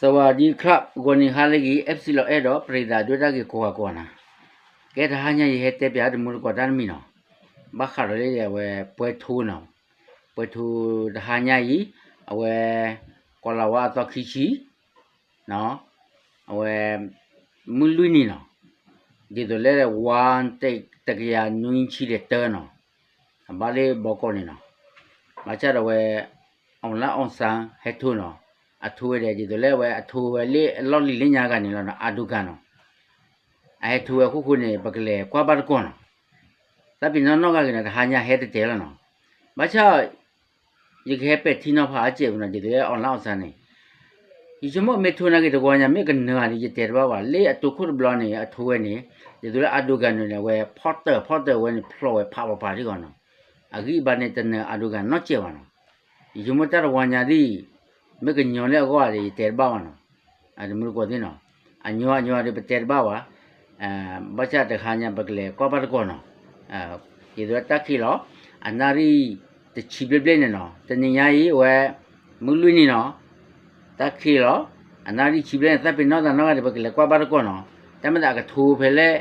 สวัสดีครับ ဂီၤနံၤဟါလၢအဂ့ၤ FC လီၤအဲၣ်ဒီး ပရံသးဒိၣ်တၢ်ဂ့ၤကိးဂၤကိးဂၤနီၤ, ကဲတဟါညါယဟဲတဲပၠးတမူတကိးတၢ်တမံၤနီၤ, ဘၣ်ဃးဒီးလၢအဝဲ ပှဲၤထူနီၤ, ပှဲၤထူတဟါညါအံၤ, အဝဲ ကီၤလၤဝါအသီခံဆံ အဝဲ မုၢ်လွံၢ်နံၤနီၤ, ဒ်သိးလၢ ဝါ တကယၤနွံဆံဒီးတၢနီၤ, အဘၣ်လၢဘီကီၢ်န့ၣ်နီၤ, ဘၣ်ဆၣ်ဒီးဝဲ အောင်လင်းအောင်ဆန်း ဟဲထူနီၤ, အထူဝဲဒၣ် ဒ်သိးလၢအဝဲအထူဝဲလၢအလီၢ်လံၤလၢညါဂၤန့ၣ်လီၤနီၤ, အၤဒိၣ်ကၣ်နီၤ, အဟဲထူဝဲအခိၣ်ဃိန့ၣ် ပကလဲၤကွၢ်ဘၣ်တကိးနီၤ, သးပ့ၤနီၣ်နီၢ်ဂၤဂ့ၤနီၤ တဟါညါဟဲတတဲာ်လီၤနီၤ, ဘၣ်ဆၣ် ယကဟဲပဲာ်ထံနီၤဖးအစဲးပူၤနီၤ, ဒ်သိးလၢ အောင်လင်းအောင်ဆန်း န့ၣ် ယဆိကမိၣ်မ့ၢ်ထူနာ်က့ၤတဝီညါ မ့ၢ်ကနၢၤဧါဒီး ယတဲတဘၣ်ဘၣ်, လၢအတိခိၣ်တဘျီန့ၣ် အထူဝဲန့ၣ် ဒ်သိးလၢအၤဒိၣ်ကၣ်န့ၣ် အဝဲဖီတၢၣ်ဖီတၢၣ်ဝဲန့ၣ် ဖျိးဝဲဖးပၤပၤထံဂီၤနီၤ, အဂံၢ်အဘါန့ၣ် တနၢၤအၤဒိၣ်ကၣ်နီတစဲးဘၣ်နီၤ, ယဆိကမိၣ်တၢ်တဝီညါဒ်အံၤ မ့ၢ်ကညီလၢအဂီၢ်ဧါဒီး ယတဲတဘၣ်ဘၣ်နီၤ, တမူတကိးသ့ၣ်နီၤ, အညီအညီဒီးပတဲတဘၣ်ဘၣ်, ဘၣ်ဆၣ်တဟါညါပကလဲၤကွၢ်ဘၣ်တကိးနီၤ, ဒ်သိးလၢတၢ်ခံးလီၤ, အနၣ်ရံၣ်တဆံဘျဲၣ်ဘျဲၣ်န့ၣ်နီၤ, တနံၤညါအံၤဝဲ မုၢ်လွံၢ်နံၤနီၤ, တၢ်ခံးလီၤ, အနၣ်ရံၣ်ဆံဘျဲၣ်န့ၣ် သးပ့ၤနီၣ်သးနီၢ်ဂၤဒီး ပကလဲၤကွၢ်ဘၣ်တကိးနီၤ, တၢ်မ့ၢ်သးအကထူဖဲလဲၣ်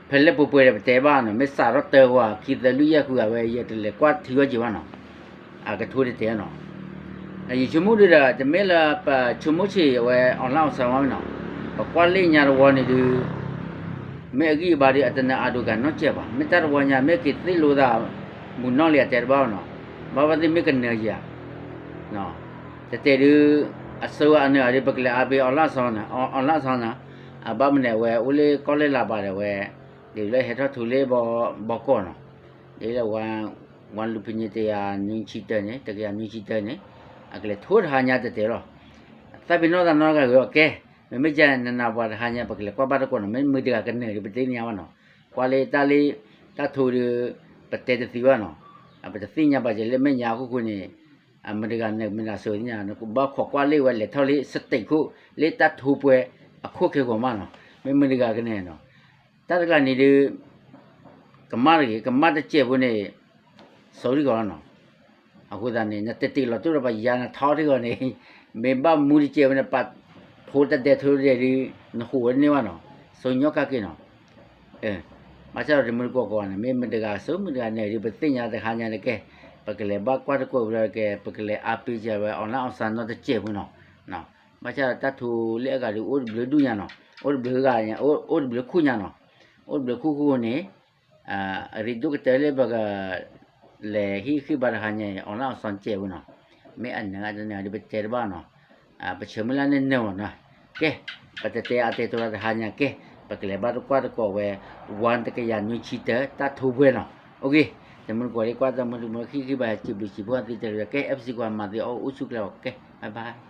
ဖဲလဲၣ်ပှဲၤပှဲၤဒီးပတဲဘၣ်နီၤ, မ့ၢ်စးထီၣ်တၢ်ဝဲ ခံသၢလွံၢ်ယဲၢ်ဃုဂၤဝဲ ယတလဲၤကွၢ်ထံဝဲက့ၤဘၣ်နီၤ, အကထူတတဲာ်နီၤ, ယဆိကမိၣ်ဒုဒီး တမ့ၢ်လၢပဆိကမိၣ်ဆံးအဝဲ အောင်လင်းအောင်ဆန်း ဝဲမ့ၢ်နီၤ, ပကွၢ်လၢညါတဝီန့ၣ်ဒုး မ့ၢ်အဂံၢ်အဘါဒီး အတနၢၤအၤဒိၣ်ကၣ်နီတစဲးဘၣ်, မ့ၢ်တၢ်တဝီညါ မ့ၢ်က့ၤသ့ၣ်လိသး မုၢ်နီၢ်လံဧါ တဲတဘၣ်နီၤ, ဘၣ်ဘၣ်သ့ၣ်မ့ၢ်ကနၢၤယၤ တတဲာ်ဒုး အစိအနၢၤအီၤဒီး ပကလဲၤအါဘ့ၣ် အောင်လင်းအောင်ဆန်း နီၤ, အောင်လင်းအောင်ဆန်း နီၤ, အဘၣ်မနုၤအဝဲ အိၣ်လၢကီၢ်လၢလာ်ဘၣ်ဒီးဝဲ, ဒ်လၢဟဲထီၣ်ထူလၢဘီကီၢ်နီၤ, ဒ်လၢ ဝါလူဖံညံ တကယၤနွံဆံတၢန့ၣ် တကယၤနွံဆံတၢန့ၣ်, အကလဲၤထူတဟါညါတတဲာ်လီၤ, သးပ့ၤနီၣ်သးနီၢ်ဂၤဂ့ၤအီၤကဲ, မ့မ့ၢ်ကနနၢ်ပှၤတဟါညါ ပကလဲၤကွၢ်ဘၣ်တကိးနီၤ, မ့ၢ်မုၢ်တဂၤကနၢၤဒီး ပတသ့ၣ်ညါဘၣ်နီၤ, ကွၢ်လၢတၢ်လၢ တၢ်ထူဒီး ပတဲတသ့ဘၣ်နီၤ, ပတသ့ၣ်ညါဘၣ်က့ၤလၢမဲာ်ညါအခိၣ်ဃိန့ၣ်, မတၤတဂၤနၢၤ မတၤတဂၤစိာ်သ့ၣ်ညါ, နကဘၣ်ခိးကွၢ်လၢဝဲလဲၤထီၣ်လၢ stage ခိၣ် လၢတၢ်ထူပှဲၤအခိၣ်ခဲဂီၤမးနီၤ, မ့ၢ်မတၤတဂၤကနၢၤနီၤ, တၢ်တဂၤန့ၣ်ဒီး ကမၣ်တဂ့ၤ ကမၣ်တစဲးဖိန့ၣ် စိာ်ထံဂီၤလီၤနီၤ, အဃိသတးန့ၣ် နတတ့ၢ်လီၤတိၢ်ဒီးပှၤယါ နထီထံဂီၤန့ၣ်, မ့ၢ်ဘၣ်မူတစဲးဖိန့ၣ် ပာ်ထိတဒဲးထိတဒဲးဒီး နဟူးဝဲတန့ၢ်ဘၣ်နီၤ, စိာ်ညီကၣ်က့ၤနီၤ ဘၣ်ဆၣ်ဒီးတမူတကိးကိးဂၤန့ၣ် မ့ၢ်မတၤတဂၤစိာ်မတၤတဂၤနၢၤဒီး ပသ့ၣ်ညါတဟါညါန့ၣ်ကဲ, ပကလဲၤဘၣ်ကွၢ်တကိးဝံၤဒီးကဲ ပကလဲၤအါပ့ၤစၢၤဝဲ အောင်လင်းအောင်ဆန်း နီတစဲးဖိနီၤ, ဘၣ်ဆၣ်ဒီးတၢ်ထူလၢအဂၤဒီး အိၣ်တဘျုးဒူၣ်ညါနီၤ, အိၣ်တဘျုးဂၤ, အိၣ်တဘျုးခိၣ်ညါနီၤ, အိၣ်တဘျုးခိၣ်ဃိန့ၣ် အရ့ဒိၣ်ကတၢၢ်လၢပက လဲၤဟ့ၣ်ဃ့ၢ်ဘါတဟါညါအံၤ အောင်လင်းအောင်ဆန်း စဲးဝဲနီၤ, မ့ၢ်အနၢၤအတနၢၤဒီးပတဲတဘၣ်နီၤ, ပဆၢမုၢ်လၢ်န့ၢ်နၢၤမးနီၤ, ကဲ, ပတတဲအါတဲတိၤလၢတဟါညါကဲ, ပကလဲၤဘၣ်တကွၢ်တကိးဝဲ ဝါတကယၤနွံဆံတၢ တၢ်ထူပှဲၤနီၤ, အိၣ်က့ၤ, တမူတကိးလၢကွၢ်တၢ်မူတမူဟ့ၣ်ဃ့ၢ်ဘါစံးဘျုးစံးဖှိၣ်သ့တဲလၢ ကဲ FC ကွၢ်မၤသ့အီၤအိၣ်ဆူၣ်ကျဲအီၤ ကဲ, bye bye.